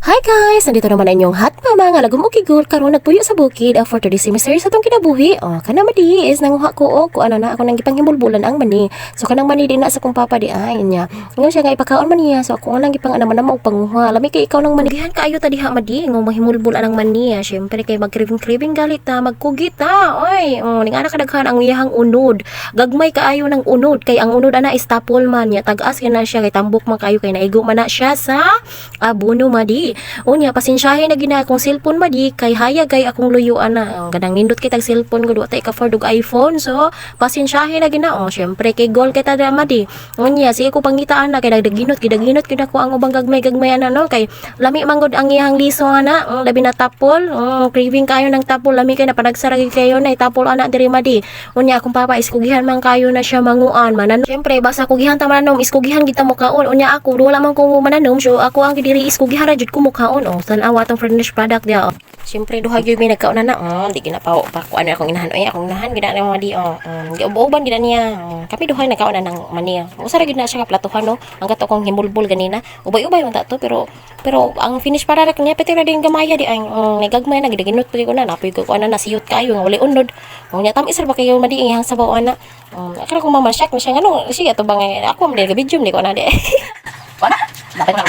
Hi guys! Nandito naman ang inyong hot mama nga lagom og gigol karon nagpuyo sa bukid for 30 semester sa atong kinabuhi. Oh, kana madi is nanguha ko og kuan na ako nang gipanghimulbulan ang mani. So kanang mani din na sa kong papa di ay niya. Ingon siya nga ipakaon man niya. So ako lang gipang ana man og panguha. Lami kay ikaw nang mani. Gihan kaayo ta diha madi ngo mahimulbul anang mani. Ah. Syempre kay mag-craving-craving galit ta, magkugi ta. Oy, oh, ning ana kadaghan ang iyahang unod. Gagmay kaayo ng unod kay ang unod ana is tapol man niya. Tag-as kay na siya kay tambok man kaayo kay naigo man na siya sa abono madi. Unya, pasensyahin na gina akong cellphone madi kay hayag kay akong luyuan na. Ang ganang nindot kay tag cellphone ko, wa ta ka-afford og iPhone. So, pasensyahin na gina. Oh, syempre kay goal kay tada madi. Unya, sige ko pangitaan na kay dagdaginot gidaginot gid ako ang ubang gagmay-gagmay ana no kay lami man gud ang iyang liso ana, ang labi na tapol. Oh, craving kayo ng tapol, lami kay napanagsara gid kayo na tapol ana diri madi. Unya akong papa iskugihan man kayo na siya manguan manan. Syempre basta kugihan ta mananom, iskugihan kita mo kaon. Unya ako wala man ko mananom, so ako ang diri iskugihan ra jud ko mukaon. Oh, tan-awa atong finished product diya. Oh. Syempre duha gyud mi nagkaon na. Oh, di gina pa pa ko ano akong inahan. Oy, akong inahan gid na madi oh. Di uban gid na niya. Oh, kami duha nagkaon na ng mani. Usa ra gid na siya ka platuhan no. Ang kato kong himulbol ganina. Ubay-ubay man ta to pero ang finish product niya pati ra din gamaya di ay nagagmay na gidaginot pa ko na napoy ko ana nasiyot kayo nga walay unod. Oh, nya tamis ra ba kayo madi iyang sabaw ana. Akala ko mama shock na siya ngano sige ato bang ako man di video ni ko na di. Wala. Dapat na.